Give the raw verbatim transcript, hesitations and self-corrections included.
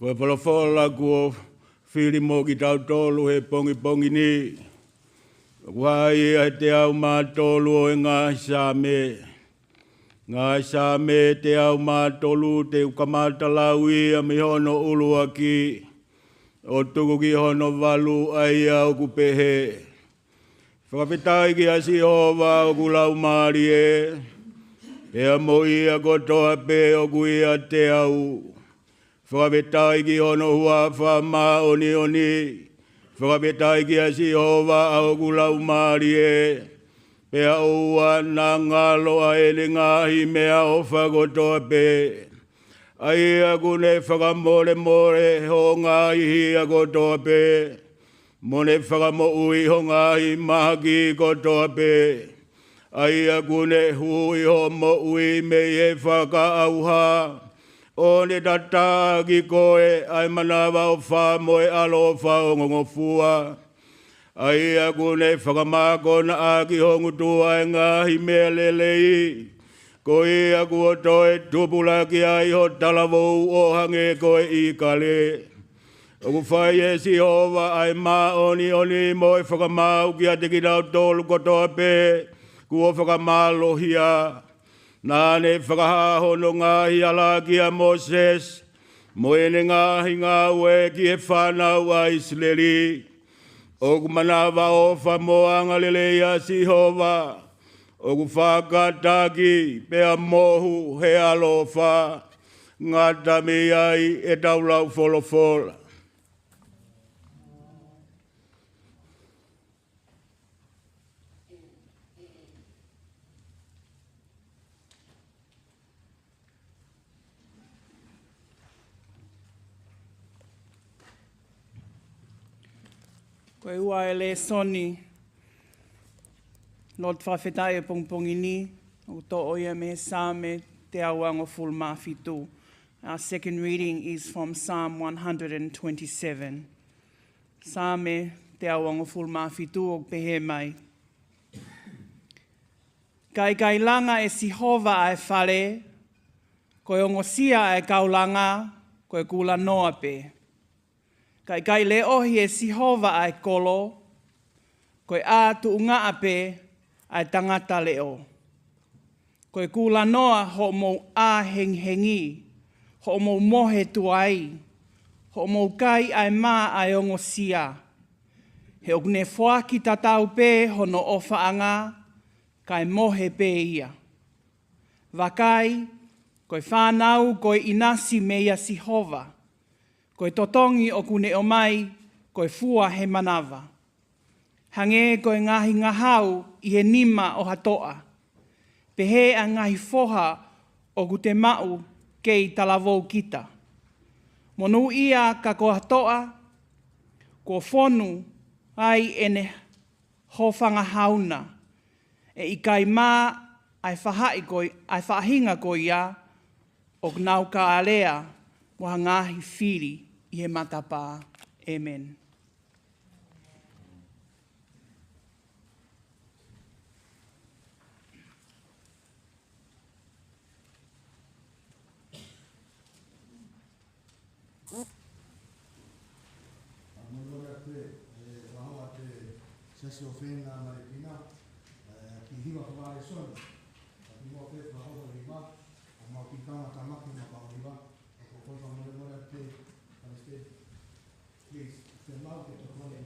Ko e folofola kuo fili mo kitautolu he pongipongi ni, ʻoku hā ia he teau mā tolu ʻo e ngaahi Saame. Ngaahi Saame teau mā tolu, te u kamata lau ia mei hono ʻuluaki ʻo tuku ki hono valu, ʻa ia ʻoku pehē: Fakafetaʻi kia Sihova, ʻoku laumālie, pea mo ia kotoa pē ʻoku ʻiate au, fakafetaʻi ki hono huafa māʻoniʻoni. Fakafetaʻi kia Sihova, ʻa hoku laumālie, pea ʻoua naʻa ngalo ʻa ʻene ngaahi meʻaʻofa kotoa pē, ʻa ia ʻoku ne fakamolemole ho ngaahi hia kotoa pē, mo ne fakamoʻui ho ngaahi mahaki kotoa pē, ʻa ia ʻoku ne huhuʻi hoʻo moʻui mei he fakaʻauha, ʻo ne tataki koe ʻa e manavaʻofa mo e ʻaloʻofa ongongofua, ʻa ia ʻoku ne fakamākona ʻaki ho ngutu ʻa e ngaahi meʻa lelei, ko ia kuo toe tupulaki ai ho talavou ʻo hangē ko e ʻīkale. ʻOku fai ʻe Sihova ʻa e māʻoniʻoni mo e fakamaau kiate kinautolu kotoa pē kuo fakamālohia. Naʻa ne fakahā hono ngaahi ala kia Mōsese mo ʻene ngaahi ngāue ki he fānau ʻa ʻIsileli. ʻOku manavaʻofa mo angalelei ʻa Sihova, ʻoku fakataki pea mohu he ʻaloʻofa. Ngata mei ai ʻetau lau folofola. Ko e ua e lēsoni lotu fakafetaʻi ʻo e pongipongi ni, ʻoku toʻo ia mei he Saame teau uangofulu mā fitu. Our second reading is from Psalm one hundred and twenty-seven. Saame teau uangofulu mā fitu, ʻoku pehē mai: Ka ʻikai langa ʻe Sihova ʻa e fale, ko e ongosia ʻa e kau langa, ko e kulanoa pē. Ka ʻikai leʻohi ʻe Sihova ʻa e kolo, ko e ʻā tuʻungaʻa pē ʻa e tangata leʻo. Ko e kulanoa hoʻomou ʻā hengihengi, hoʻomou mohe tuai, hoʻomou kai ʻa e mā ʻa e ongosia. He ʻoku ne foaki tatau pē hono ʻofaʻanga, kae mohe pē ia. Vakai, ko e fānau ko e ʻinasi meia Sihova, ko e totongi ʻoku ne ʻomai ko e fua he manava. Hangē ko e ngaahi ngahau ʻi he nima ʻo ha toʻa, pehē ʻa e ngaahi foha ʻoku te maʻu kei talavou kita. Monūʻia ka ko ha toʻa kuo fonu ai ʻene hofanga hauna, ʻe ʻikai mā ʻa e faʻahi ko i-, ʻa e faʻahinga ko ia ʻoku nau ka alea mo ha ngaahi fili ʻi he matapā. ʻĒmeni. Ā, mo e lore atu e, e, vaho atu e Siasi ʻo Fena Malekina, e, ki he hiva ko Vale Soni, ā, ki mo pe vaho ko hiva, ʻo mau ki kama tamaki ma pau hiva, ʻo ko ko ka mo e lore atu e, Palesiteni, please, te mau ke tokoni